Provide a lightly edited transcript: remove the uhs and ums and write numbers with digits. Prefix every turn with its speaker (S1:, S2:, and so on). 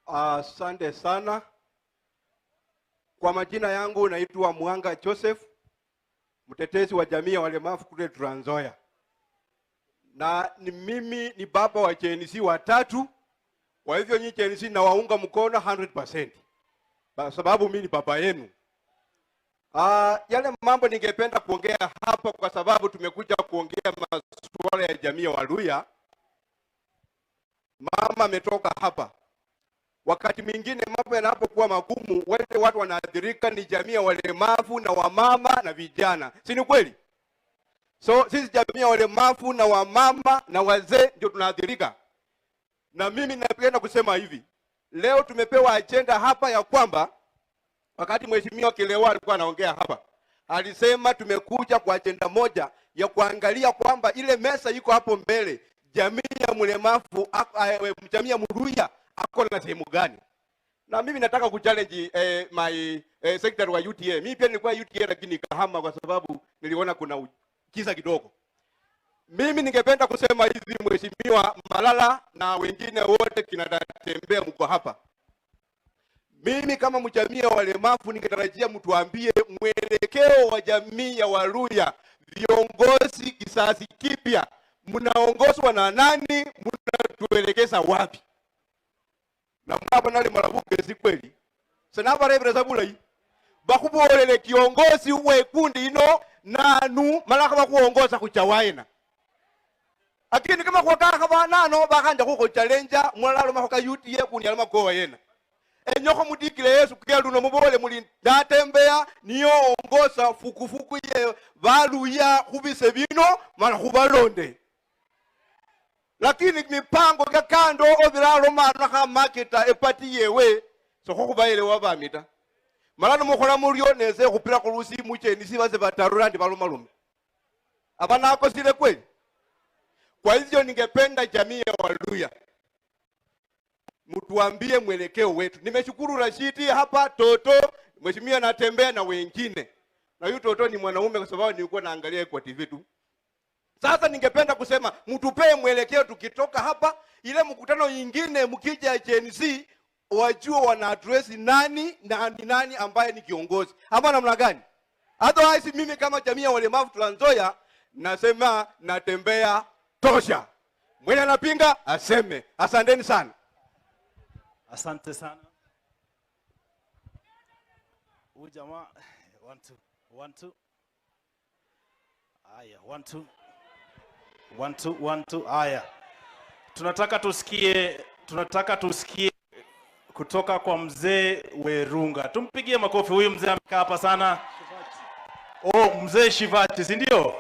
S1: Asante sana. Kwa majina yangu naitwa Mwanga Joseph, mtetezi wa jamii ya walemavu kule Trans Nzoia. Na ni mimi ni baba wa Gen Z watatu. Kwa hivyo nyinyi Gen Z nawaunga mkono 100%. Kwa sababu mimi ni baba yenu. Yale mambo ningependa kuongea hapa kwa sababu tumekuja kuongea masuala ya jamii ya Waluhya. Mama ametoka hapa. Wakati mwingine mambo yanapokuwa magumu, wale watu wanaathirika ni jamii ya walemavu na wamama na vijana, si ni kweli? So sisi jamii ya walemavu na wamama na wazee ndio tunaathirika. Na mimi napenda kusema hivi, leo tumepewa agenda hapa ya kwamba wakati Mheshimiwa Kilewa alikuwa anaongea hapa, alisema tumekuja kwa agenda moja ya kuangalia kwamba ile meza iko hapo mbele, jamii ya mlemavu, jamii ya Mluhya ako na sehemu gani? Na mimi nataka kuchallenge my secretary wa UDA. Mimi pia nilikuwa UDA lakini nikahama kwa sababu niliona kuna kisa kidogo. Mimi ningependa kusema hivi, Mheshimiwa Malala na wengine wote kinatembea mko hapa. Mimi kama mjamii wa walemavu ningetarajia mtuambie mwelekeo wa jamii ya Waluhya, viongozi kizazi kipya, mnaongozwa na nani? Mnatuelekeza wapi? Na mwabo nali malabuke si kweli sinabarebereza bulayi bakhubolele kiongozi wekundi ino nanu malakha bakhuongoza khucha waina, lakini kama khwakakha nano bakhanja khukhuchalenja, mulala alomakho ka UDA, kundi aloma kowa yena enyokho mudikile Yesu kia luno mubole muli Natembeya niyo ongoza fukufuku ye Baluhya khubise bino mala khubalonde, lakini mipango kya kando obiraloma khamaketa epati yewe sokhukhubayelewa bami ta. Mala nomukhola muryo nese khupilakho lusimu chenisi base batarura ndi balomalome aba nakosile kweli. Kwa hivyo ningependa jamii ya Waluhya mtuambie mwelekeo wetu. Nimeshukuru Rashidi hapa, Toto, mheshimiwa Natembeya na wengine. Na huyu Toto ni mwanaume kwa sababu nilikuwa naangalia kwa TV tu. Sasa ningependa kusema mtupee mwelekeo tukitoka hapa, ile mkutano nyingine mkija Gen Z wajue wana address nani na ni nani ambaye ni kiongozi. Ama namna gani? Otherwise mimi kama jamii ya walemavu Trans Nzoia nasema Natembeya tosha. Mwenye anapinga aseme. Asanteni sana.
S2: Asante sana. Huyu jamaa, one two, one two. Aya, one two. One two, one two. Aya. Tunataka tusikie kutoka kwa mzee Werunga. Tumpigie makofi huyu mzee, amekaa hapa sana. Oh, mzee Shivati, si ndio?